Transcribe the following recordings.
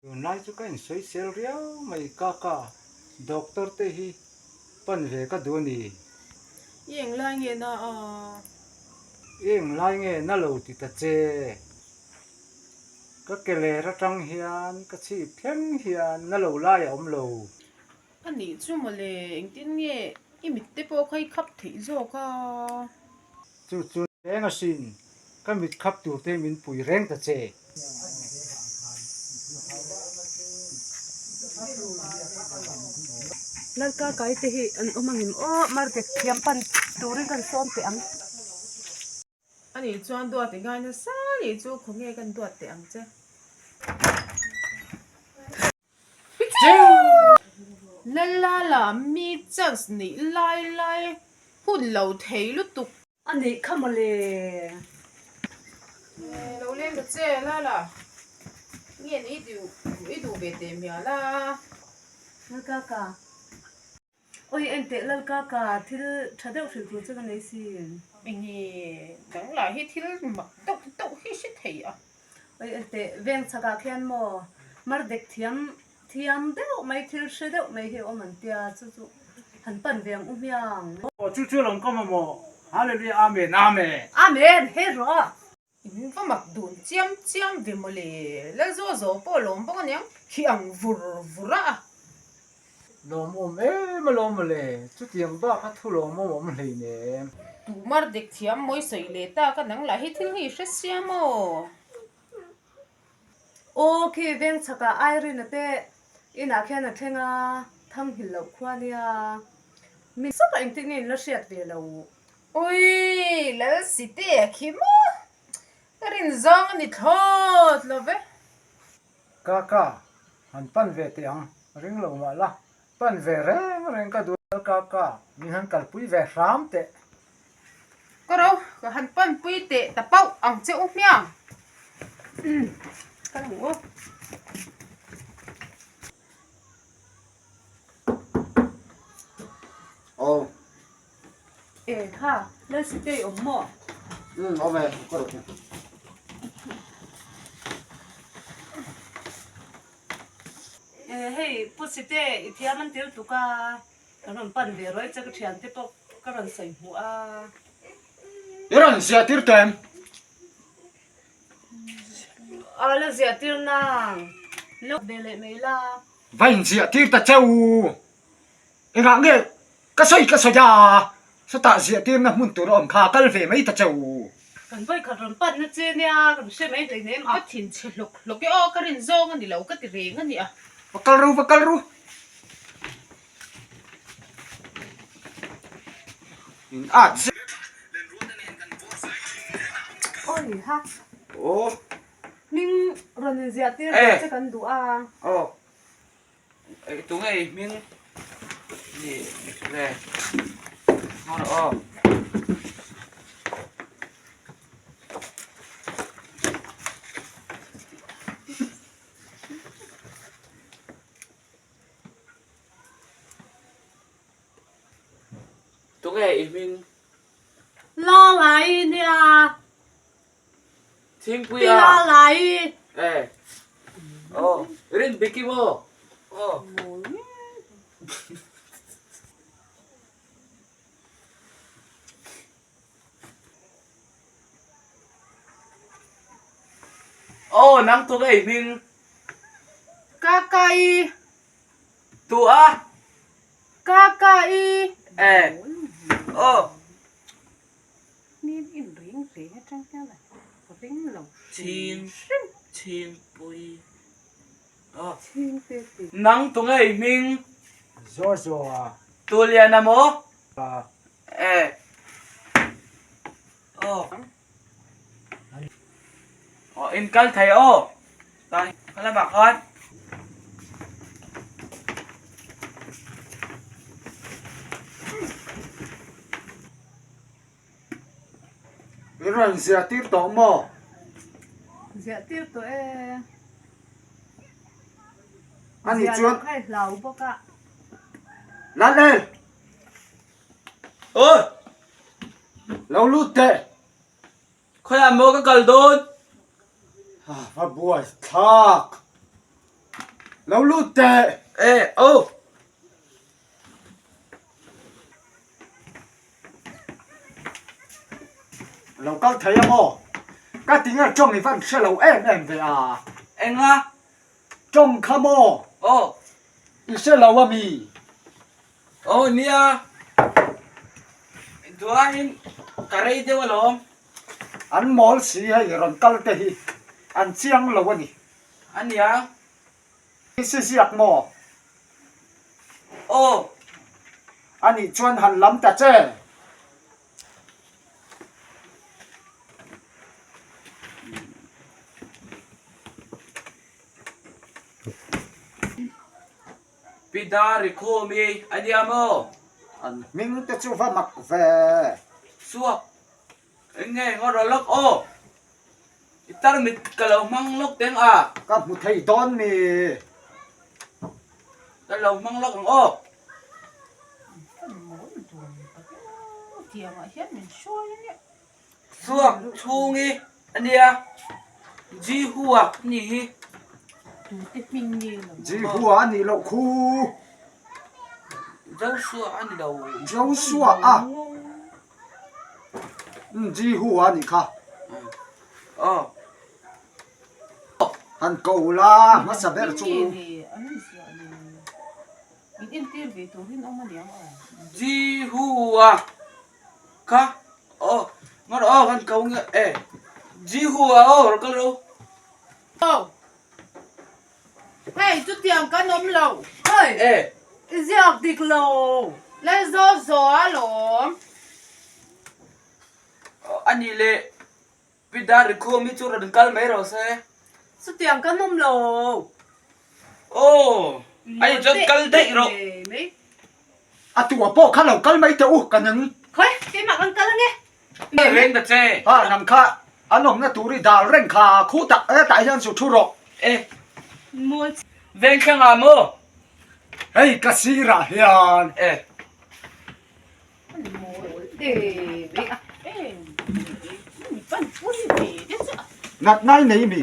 Tunlai chu ka insawisel riau mai kaka, doctor te hi pan ve ka duh a ni. I englai nge na a? I englai nge na lo ti ta che? Ka ke ler atang hian ka chhip thleng hian na lo lai a awm lo. A nih chu mawle, engtin nge i mit te pawh kha i khap theih zawk a? Chu chu reng asin, ka mit khap tur te min pui reng ta che. Lalka kai te hi an awm angin aw market thiam pan turin kan sawm teh ang. A nih chuan duat i ngai nasa nih chu khawnge kan duat teh ang che. Lalala mi chance neih lai lai hun lo thei lutuk. A nih kha mawle. Lo leng ta che Lala. Nge ni i duh ve teh mial a. Lalkaka. Awi enteh Lalkaka thil tha deuh hrilh tur che ka nei sin. Enge dang lah hi thil mak deuh deuh hi hre thei a. Awi enteh veng chhakah khian maw mar dek thiam thiam deuh mai thil hre deuh mai hi a awm an tia chu chu han pan ve ang u hmiang. Aw chu chu lawm ka mamawh. Hallelujah Amen Amen. Amen hei rawh. In va mak dun chiam chiam ve mawle, Lalzaw zaw pawh lawm bawk aniang, khi ang vur vur a. Lawmawm em alawm mawle, chutiang bak a thu lawmawm awm hleinem. Tumar dek thiam mawi sawi leh tak a nang lah hi thil hi i hre sia maw? Aw khi veng chhakah Irene-a te inah khian a thleng a, Thanghilh loh khua nia. Mi sawpa engtin nge in la hriat ve lo? Ui, Lalsite a khi maw? Ka rin zawng a ni thlawt lo ve. Kaka, han pan ve teh ang, ring lo mah la, pan ve reng reng ka duh lal kaka, min han kalpui ve hram teh. Ka ro, ka han panpui teh ta pauh ang che u hmiang. Umm, ka lo u. Aw. E kha, Lalsitei awm maw? Umm, awm e, ka rawh chu. E hei, Pu Site, i thiam an tir tuk a, ka rawn pan ve rawih che ka thiante pawh ka rawn sawi hmuh a. I rawn ziah tir teh em? A la ziah tir nang, lo ve leh mai la. Va inziah tir ta che u. Engah nge ka sawi ka sawi a, sawtah ziah tirna hmun tur a awm kha kal ve mai ta che u. Kan vawikhat rawn panna che nia, kan hre mai hleinem a. Ka thin chhe hlawk hlawk e aw, ka rin zawng a ni lo ka ti reng a nia. Va kal ru, va kal ru. In at zet. Awi ha. Aw. Hming rawn inziah tir ve che kan duh a. Aw. Tunge i hming ni le hmang rawh aw. Tunge i hming? Lalai nia. Thingpui a. Lalai. Eh. Aw, rin biki maw? Aw. Aw, nang tunge i hming? Kakai. Tu a? Kakai. Eh. Aw. Hming in ring reng atang hian a ring lo hrim hrim. Chhingpui. Aw. Chhingte ti. Nang tunge i hming? Zaw zaw a. Tuliana maw? A. Eh. Aw. Aw in kal thei aw. Tah lamah khan. I rawn ziah tir tawh maw? Ziah tir tawh e. Ani Ziah chuan. loh kha i hlau bawk a. Lalel! Aw! Lo lut teh! Khawiah maw ka kal dawn? Va buai thlak! Lo lut teh. E aw. Lo kal thei a maw? Ka ti nge tawng i van hre lo em em ve a. Enga? Tawng kha maw? Aw. I hre lo a mi? Aw nia. Duain ka rei deuh alawm. An mawl si hei rawn kal te hi an chiang lo a ni. A nia. I si ziak maw? Aw. A nih chuan han lam ta che. Pi Dari khum i a nia maw? An hming te chu va mak ve. Suak. Eng nge ngaw rawh lawk aw. I tarmit ka lo hmang lawk teng a. Ka hmu thei dawn mi. Ka lo hmang lawk ang aw. Suak chhung i a nia. Jihua a nih hi. Jihua a nih loh khu. Joshua a ni lo. Joshua a. Jihu a nih kha. Aw. Han ko la hmasa ber chu. Jihu a kha aw ngawt aw han ko nge e Jihu a aw rawh kal ro. Aw. Hei chutiang kan awm lo. Hei E. I ziak dik lo. Lalzo zo a lawm. A nih leh Pi Dar Rikhum hi chu rawn kal mai rawh se. Chutiang kan awm lo. Aw a nih chuan kal daih rawh. A tua pawh kha lo kal mai teh u ka nang. Khawi keimah kan kal ange. Reng ta che. Ha nang kha an awmna tur i dal reng kha khu tak e tah hian su thu rawh. E. Veng thleng ah maw? Hei ka sirah hian. E. Natnai nei mi?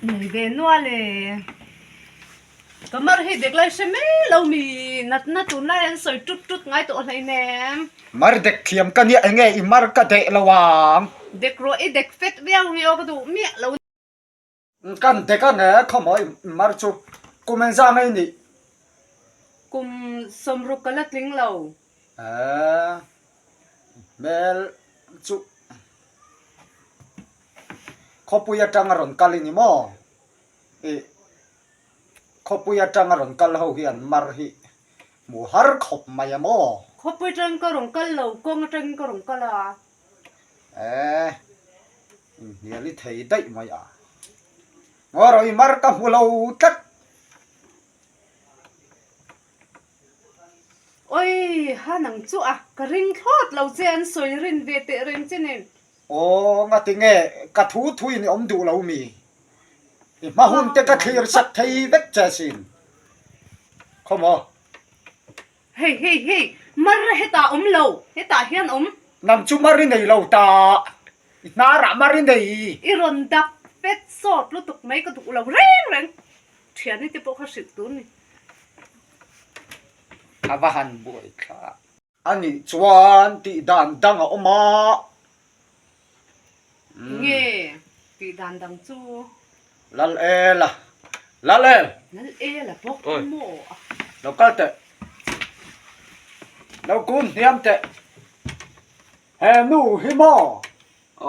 Nei ve nual e. Ka mar hi dek lai hre mai lo mi natna tunlai an sawi tut tut ngai tawh hleinem. Mar dek thiam ka nia enge i mar ka deh lo ang. Dek rawh i dek fet viau nge aw ka duh miah lo. Kan dek a nge khawmaw i mar chu kum engzah nge i nih? Kum sawmruk ka la tling lo. Eeh hmel chu khawpui atang a rawn kal i ni maw? Ih khawpui atanga rawn kal ho hi an mar hi hmu har khawp mai a maw? Khawpui atangin ka rawn kal lo, kawng atangin ka rawn kal a. Eh, inhnial i thei daih mai a. Ngaw rawh i mar ka hmu lo tlat. Oi, ha nang chu a, ka ring thlawt lo che an sawi rin ve teh reng che nen. Aw, ngati nge ka thu thuin i awm duh lo mi? I hma hun te ka thlir sak thei vek che sin. Khaw maw? Hei, hei, hei, mar hetah awm lo, hetah hian awm. Nang chu mar i nei lo ta, i hnarah mar i nei. I rawn dap fet sawt lutuk mai ka duh lo reng reng, thiani te pawh kha hrilh tur ni. A va han buai thlak. A nih chuan tih dan dang a awm a. Nge tih dan dang chu? Lal El a. Lal El! Lal El a bawk maw a? Lo kal teh. Lo kun hniam teh. He nu hi maw?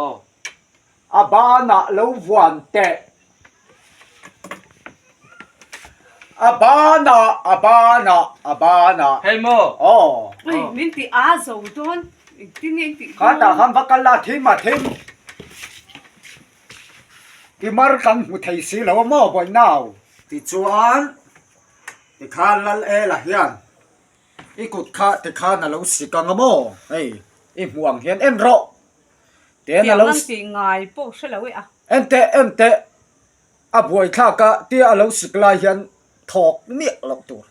Aw. A banah lo vuan teh. A banah, a banah, a banah. Hei maw? Aw. Ui, min ti a zo dawn. Engtin nge in tih dawn? Kha tah khan va kal la, thim a thim. I mar kan hmu thei si lo a maw bawi nau? Tichuan, tikhan Lal Ela hian i kut kha tikhan a lo sik ang a maw? Hei, i hmuh ang hian en rawh. Tian a lo. Tiang an tih ngai pawh hre lo e a. En teh, en teh. A buaithlak a, tia a lo sik lai hian thawk miah loh tur.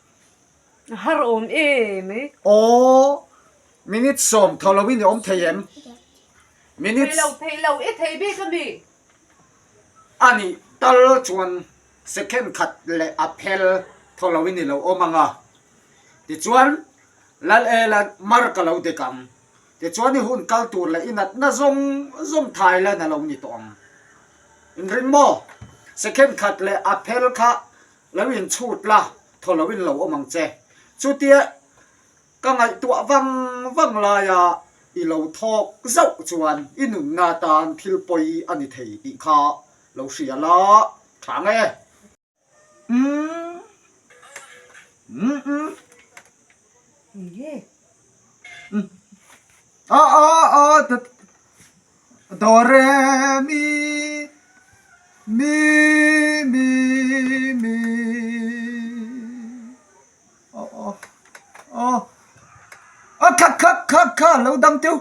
A har awm em e. Aw, minute sawm thaw loin i awm thei em? Minute. Thei lo, thei lo, i thei bik a mi? A nih tal chuan. Second khat leh a phel thaw lo in i lo awm ang a. Tichuan, Lal Ela mar ka lo dek ang. Tichuan i hun kal tur leh i natna zawng zawng Thailand a lo ni tawh ang. Inring maw? Second khat leh a phel kha lo inchhut la, thaw lo in lo awm ang che. Chutia Ka ngaihtuah vang vang laia i lo thawk zauh chuan i nunna tan thil pawi a ni thei tih kha lo hria la tha ang e. Umm. Umm umm. Nge? Umm. A a a da do re mi mi mi mi. A kha kha kha kha lo dang teu.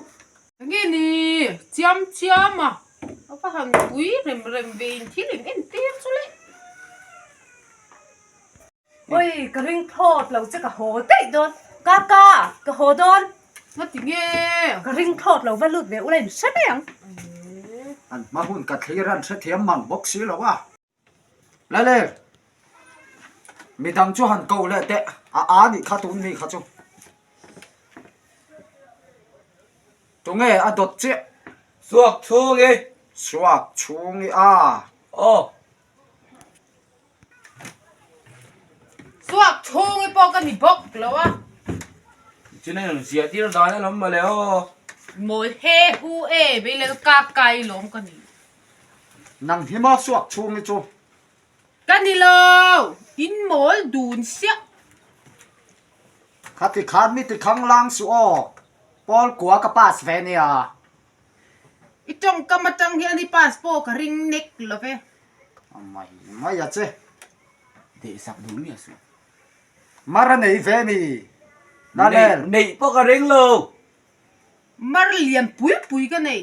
Enge ni chiam chiam a, a va han pui rem rem ve in thil in en tir chu le. Oi ka ring thlawt lo che ka haw daih dawn kaka ka haw dawn. Ngati nge? Ka ring thlawt lo va lut ve ula in hre mai ang. An hma hun ka thlir an hrethiam mang bawk si lo a. Lale, midang chu han ko leh teh, a a nih kha tun mi kha chu. Tunge a dawt chiah? Suak chhung i. Suak chhung i a. Aw. Suak chhung i pawh ka ni bawk lo a. China in ziah tir dan a lawm mawle aw. Mawi he hu e, beilel ka kai lawm ka ni. Nang hi maw suak chhung hi chu? Ka ni lo, in mawl dun siah. Kha ti khan mi ti khang lang suh aw, Paul kua ka pass ve nia. I tawngkam atang hian i pass pawh ka ring nek lo ve. A mai mai a che. Dehsak duh miah suh. Mar a nei ve mi? Lalel. Neih pawh ka ring lo. Mar lian pui pui ka nei.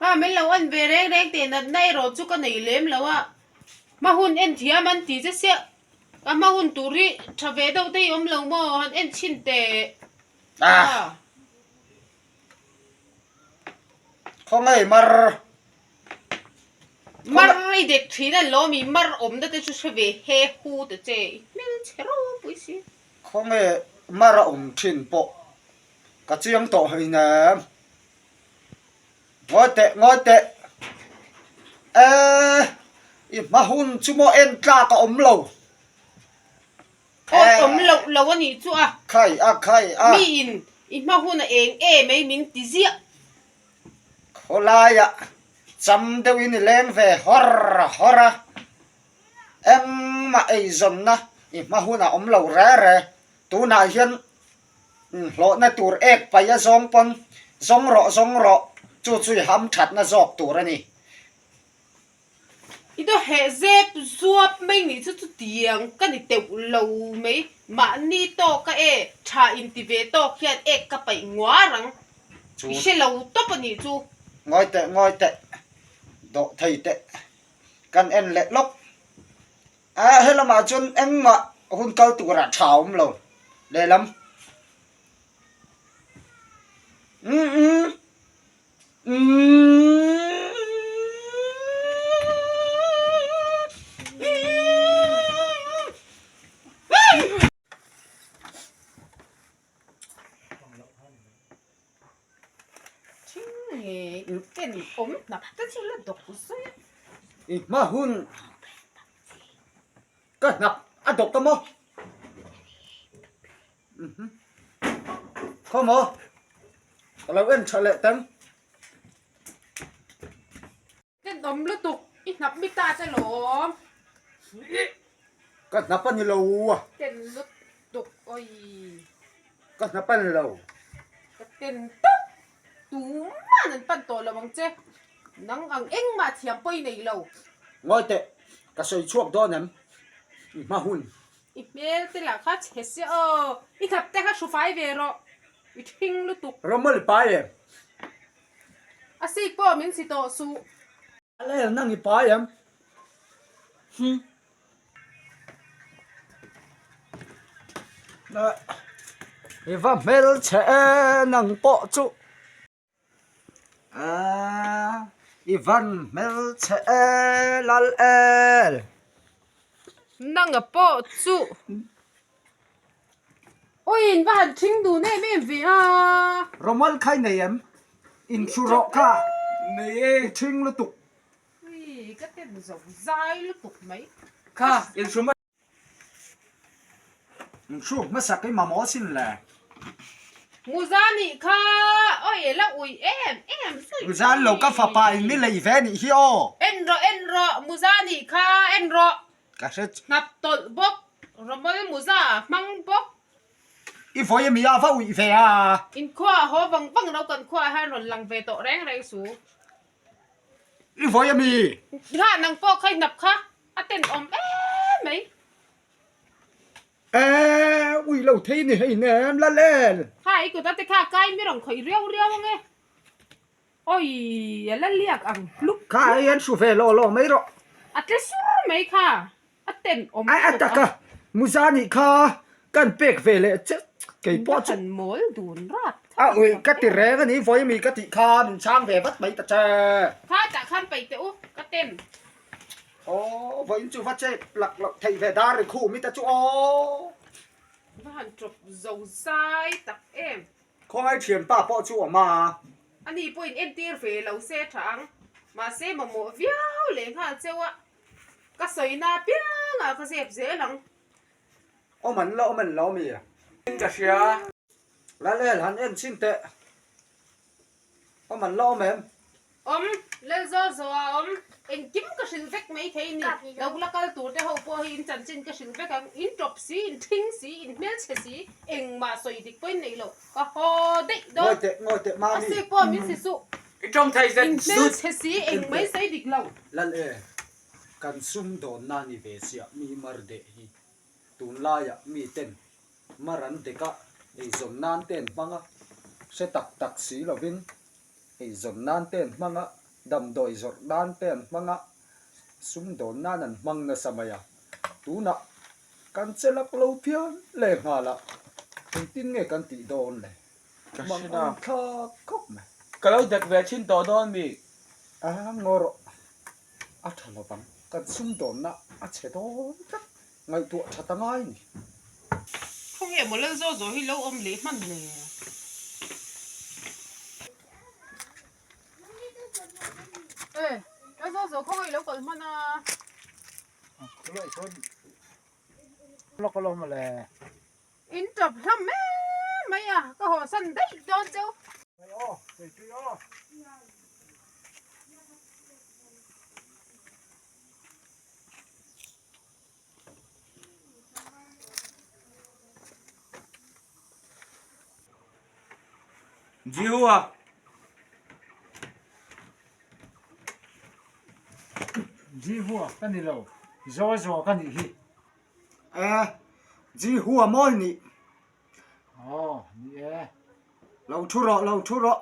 Ha min lo en ve reng reng teh natna erawh chu ka nei lem lo a, hma hun en thiam an ti che siah, ka hma hun tur hi tha ve deuh te hi awm lo maw han en chhin teh a. Khawngaih mar. Mar i dek thin a lawm i mar awmna te chu hre ve he hu ta che i hmelchhe ropui si. Khawnge mar a awm thin pawh ka chiang tawh hleinem. Ngawi teh ngawi teh eh i hma hun chu maw en tlak a awm lo. Aw awm loh lo a nih chu a. Khai a khai a. Mi in i hma hun a eng em ei min ti ziah. Khawlaiah cham deuhin i leng ve hawr hawr a, engmah eizawnna i hma hunah awm lo re re. Tunah hian hlawhna tur ek paih a zawng pawn zawng rawh zawng rawh chu chu i ham thatna zawk tur a ni. I daw heh zep zuap mai nih chu chutiang ka ni teuh lo mai. Mahni tawk a e, tha inti ve tawk hian ek ka paih nguar ang. I hre lo tawp a nih chu. Ngawi teh, ngawi teh, dawh thei teh kan en leh lawk. A helamah chuan engmah hun kal turah tha awm lo lehlam. Umm umm. I hma hun ka hnap a dawk ta maw? Khaw maw? Ka lo en tha leh teng. Tenawm lutuk, i hnap mi ta che lawm. Ka hnap a ni lo a. Ten lutuk oi. Ka hnap a ni lo. Ka ten tawp. Tuman an pan tawh lo ang che. Nang ang engmah thiam pawh i nei lo. Ngawi teh, ka sawi chhuak dawn em? I hma hun. I hmel te lah kha chhe sia aw. I hnap te kha hru fai ve rawh. I thing lutuk. Rawmawlh pai em? A sik pawh min si tawh suh. A lel nang i pai em? Hm. I va hmel chhe e nang pawh chu. A i van hmelchhe e lal el. Nanga pawh chu Ui in va han thing dun em em ve a. Rawmal khai nei em? In thu rawh kha. Nei e. I thing lutuk. Ui ka ten zo zai lutuk mai. Kha in hru mai. In hru hmasa kei mamawh sin le. Muza nih kha oi la ui em em zui. Muza lo ka fapa in mi lei ve nih hi aw. En rawh en rawh Muza nih kha en rawh. Ka hre Hnap tawlh bawk, Rawmawl Muza hmang bawk. I vawi ami a va uih ve a. Inkhua a haw vang vang lo kan khuaah hian rawn lang ve tawh reng reng su. I vawi ami? Kha nang pawh kha i hnap kha a tenawm em mai. E ui lo thei ni hei nem la lel. Kha i kut a te kha kai mi rawn khawih riau riau ang e. Oi a la liak ang hlup. Kha hei an hru ve law law mai rawh. A tle sur mai kha a tenawm A a taka Muza nih kha kan pek ve leh che kei pawh chu. An mawl dun rat A ui ka ti reng a ni vawi ami ka tih kha min chhang ve vat mai ta che. Kha tah khan paih teh u ka ten. Aw vawiin chu va chek lak loh theih ve dar ri khum i ta chu aw. Va han tawp zo zai tak em. Khawngai thianpa pawh chu awm a. Ani pawhin entir ve lo se tha ang. Mahse mamawh viau leh nghal cheu a, ka sawina apiangah ka zep zel ang. Awm an la awm an lo mi. Ka hria. Lalel han en chhin teh. Awm an la awm em? Awm, Lalzawl zawh a awm. Engkim ka hrilh vek mai thei ni. Lo la kal tur te ho pawh hi in chanchin ka hrilh vek ang. In tawp si, in thing si, in hmelchhe si, engmah sawi dik pawhin nei lo. Ka haw daih dawn. Ngawi teh, ngawi teh Mami. A sik pawh min si suh. I tawng thei zet In zut. hmelchhe si, engmai sawi dik lo. Lal e, kan sumdawnna ni ve chiah mi mar deh hi. Tunlaiah mi ten mar an dek a, eizawn nan te an hmang a, hre tak tak si lovin eizawn nan te an hmang a, damdawi zawrh nan te an hmang a, sumdawn nan an hmang nasa mai a. Tunah kan che lak lo phian leh nghal a, engtin nge kan tih dawn le? Mang an thlak khawp mai. Ka lo dek ve thin tawh dawn mi? A ngaw rawh. A tha lo vang, kan sumdawnna a chhe dawn tlat, ngaihtuah tha ta ngai ni. Khawnge maw Lalzaw zaw hi lo awm leh hman le? E, Lalzaw zaw khawnge i lo kal hman a? Lawk alawm le. In tawp hlawm em mai a, ka hawhsan daih dawn cheu. Aw, keipui aw. Jihu a. Jihu a ka ni lo, Zaw zaw ka nih hi. E, Jihu a mawi nih. Aw, ni e. Lo thu rawh, lo thu rawh.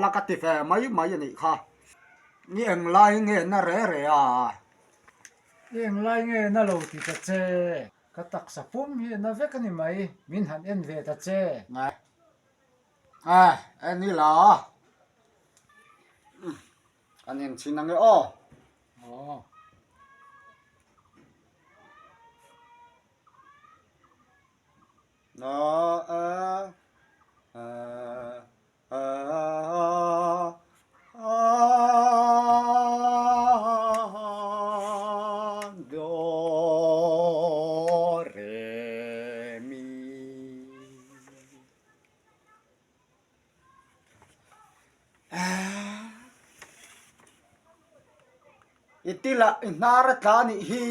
La ka ti ve mai mai a nih kha. Ni eng lai nge na re re a? Ni eng lai nge na lo ti ta che? Ka taksa pum hi a na vek a ni mai, min han en ve ta che. E, en i la. Kan en chhin ange aw. Aw. Na a a a a do re mi. I tila i hnar a tla nih hi.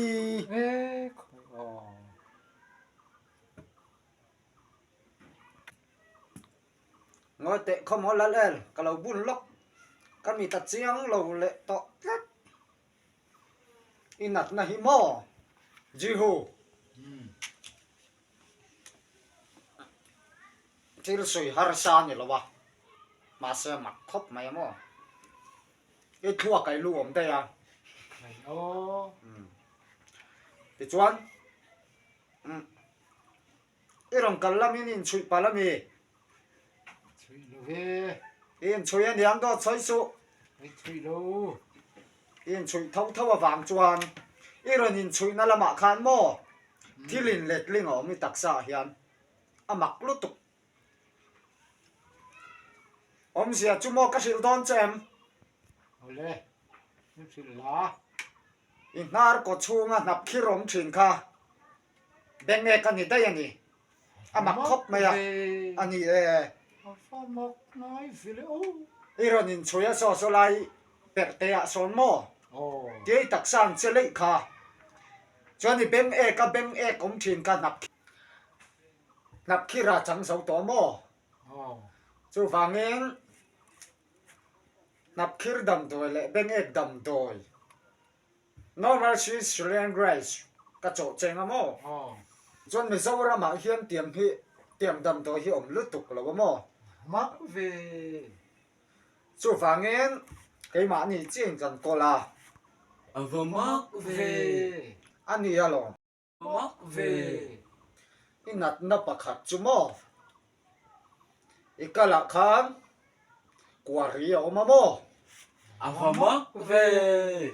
E khawi aw. Ngawi teh khawm haw lal el ka lo bun lawk ka mi ta chiang lo leh tawh tlat i natna hi maw Jihu thil sawi harsa a ni lo a mahse a mak khawp mai a maw i thluak a i lu awm daih a tichuan. Umm. I rawn kal lamin i inchhuih palh a mi? Chhuih lo ve. I inchhui a niang dawt sawi suh. I chhui lo. I inchhuih tho tho avang chuan i rawn inchhuihna lamah khan maw thil inletling a awm i taksa ah hian a mak lutuk. Awmzia chu maw ka hrilh dawn che em? Awle, i hrilh la. I hnar kaw chhunga hnap khir awm thin kha beng ek a ni daih a ni. A mak khawp mai a, a ni e. A fa mak ngai vil e aw. I rawn inchhui a saw saw lai perh te ah sawn maw? Tia i taksa ang che leih kha. Chuan i beng ek a beng ek awm thin kha hnap hnap khir a chang zo tawh maw? Chuvangin hnap khir damdawi leh beng ek damdawi Normal Swiss Chilean Grass ka chawh cheng a maw? Chuan Mizoram ah hian tiang hi tiang damdawi hi awm lutuk lo a maw? Mak ve. Chuvangin keimahni chiin kan kawl a. A va mak ve. A ni alawm. Mak ve. I natna pakhat chu maw? I kalah khan kuari a awm a maw? A va mak ve.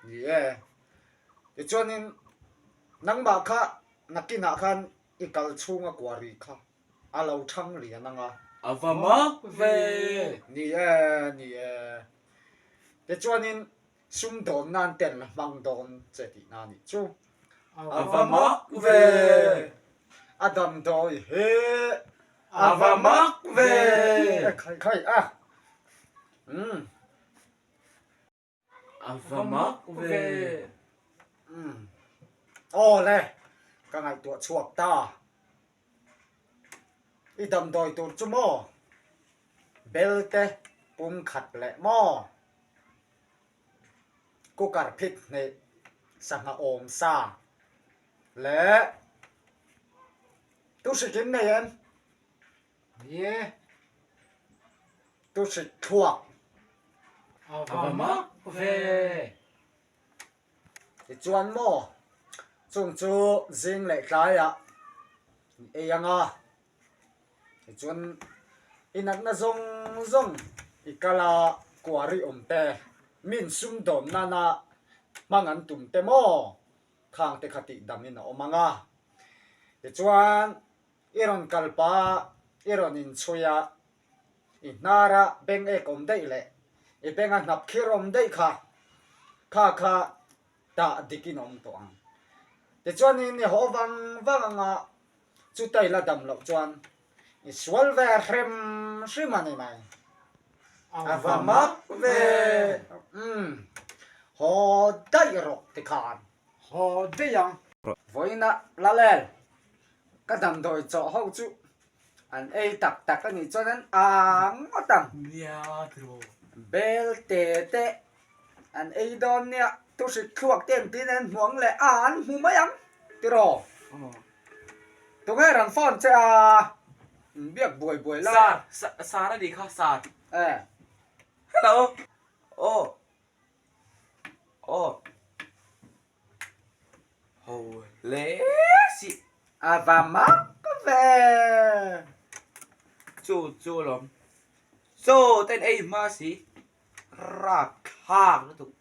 Ni e. Tichuanin nangmah kha nakinah khan i kal chhunga kuari kha a lo thang lian ang a. A va mak ve. Ni e, ni e. Tichuanin Sumdawn nan ten la hmang dawn che tihna a nih chu. A va mak ve! A damdawi he A va mak ve! Khai khai a. Umm. A va mak ve! Umm. Aw le, ka ngaihtuah chhuak ta. I damdawi tur chu maw? Belte pum khat leh maw? Cooker phit hnih sangha awm sa leh tuhrik in nei em? Ni e. Tuhrik thluak. A va mak ve. Tichuan maw chung chu zing leh tlaiah ei anga. Tichuan i natna zawng zawng i kal a kuari awm te, min sumdawn nana hmang an tum te maw khang te kha tih dam in a awm ang a. Tichuan i rawn kal pa i rawn inchhui a, i hnar a beng ek awm daih leh i beng a hnap khir awm daih kha, kha kha tah dik in a awm tawh ang. Tichuanin i haw vang vang ang a, Chuta i la dam loh chuan i sual ve hrem hrim a ni mai. A va mak ve. Umm. Haw daih rawh tikhan. Haw daih ang. Vawiina Lalel, ka damdawi chawh ho chu an ei tak tak a nih chuan an ang ngawt ang. Nia tiraw. Bel te te an ei dawn nia, thuhrik thluak te an tin an hmuang leh a an hmu mai ang tiraw. Tunge rawn phone che a, in biak buai buai lai. Sar, sar a nih kha, sar. E. Hello. Aw. Aw. Ho le si. A va mak ve. Chu chu lawm. Chaw ten ei hma si. Rapthlak lutuk.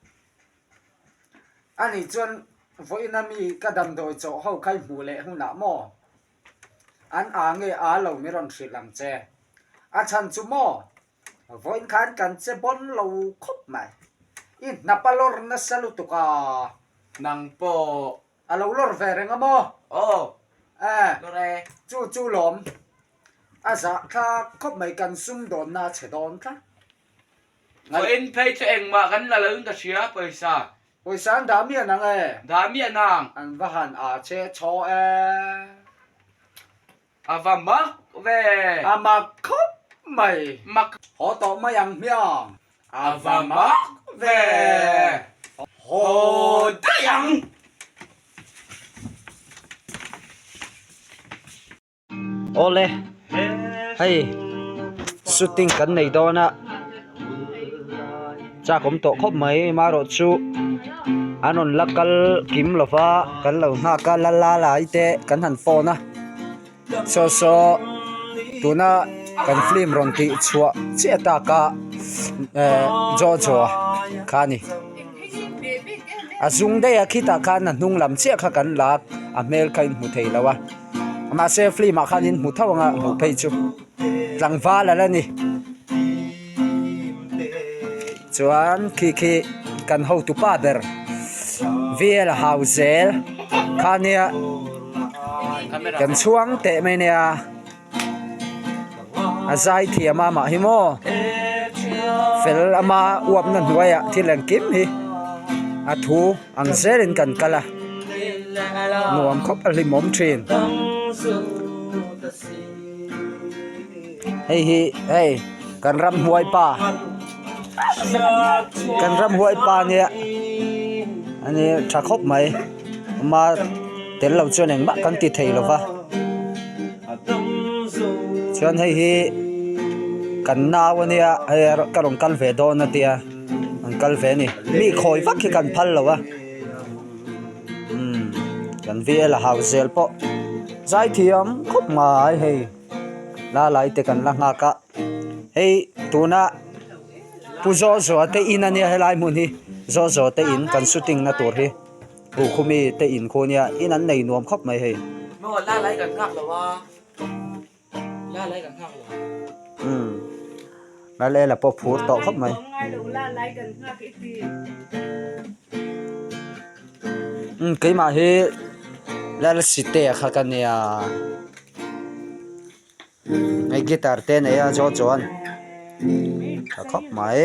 A nih chuan vawiina mi ka damdawi chawh ho kha i hmuh leh hunah maw? An aa nge aa lo mi rawn hrilh ang che. A chhan chu maw? Vawiin khan kan che bawn lo khawp mai. I hnap a lawr nasa lutuk a. Nang pawh. A lo lawr ve reng a maw? Aw. Eh. Lawr e. Chu chu lawm. A zahthlak khawp mai kan sumdawnna a chhe dawn tlat. Vawiin phei chu engmah kan la loin ka hria pawisa. Pawisa an dah miah nang e. Dah miah nang. An va han a che chhaw e. A va mak ve. A mak khawp mai. Mak. Haw tawh mai ang hmiang. A va mak ve. Haw daih ang. Awle hei shooting kan nei dawn a chak awm tawh khawp mai marawh chu an rawn la kal kim lo va kan lo nghak a la la lai te kan han phone a saw saw tuna. Kan film rawn tih chhuah chiah taka eh Jojo kha a ni. A zung daih a khitah khan a hnung lam chiah kha kan la a, a hmel kha in hmu thei lo a. Mahse film ah khan in hmu tho ang a hmuh phei chu tlangval a la ni. Chuan khi khi kan hotu pa ber vel a hau zel kha nia kan chhuang teh mai nia a zai thiam a mah hi maw fel ama uapna hnuaiah thil engkim hi a thu ang zelin kan kal a nuam khawp a hlimawm thin. Hei hi hei kan ramhuai pa kan ramhuai pa nia ani tha khawp mai ama tel lo chuan engmah kan ti thei lo va chuan hei hi kan nau ania hei ka rawn kal ve dawn a tia an kal ve a ni mi khawi vak hi kan phal lo a umm kan vel a hau zel pawh zaithiam khawp mai hei. La lai te kan la nghak a hei tuna pu zawh zawh te in ania helai hmun hi zawh zawh te in kan shooting na tur hi hu khumi te in khu ania in an nei nuam khawp mai hei. Umm Lalel a pawh phur tawh khawp mai. Umm keimah hi Lalsite kha ka nia. Hei guitar te nei a zaw chuan tha khawp mai.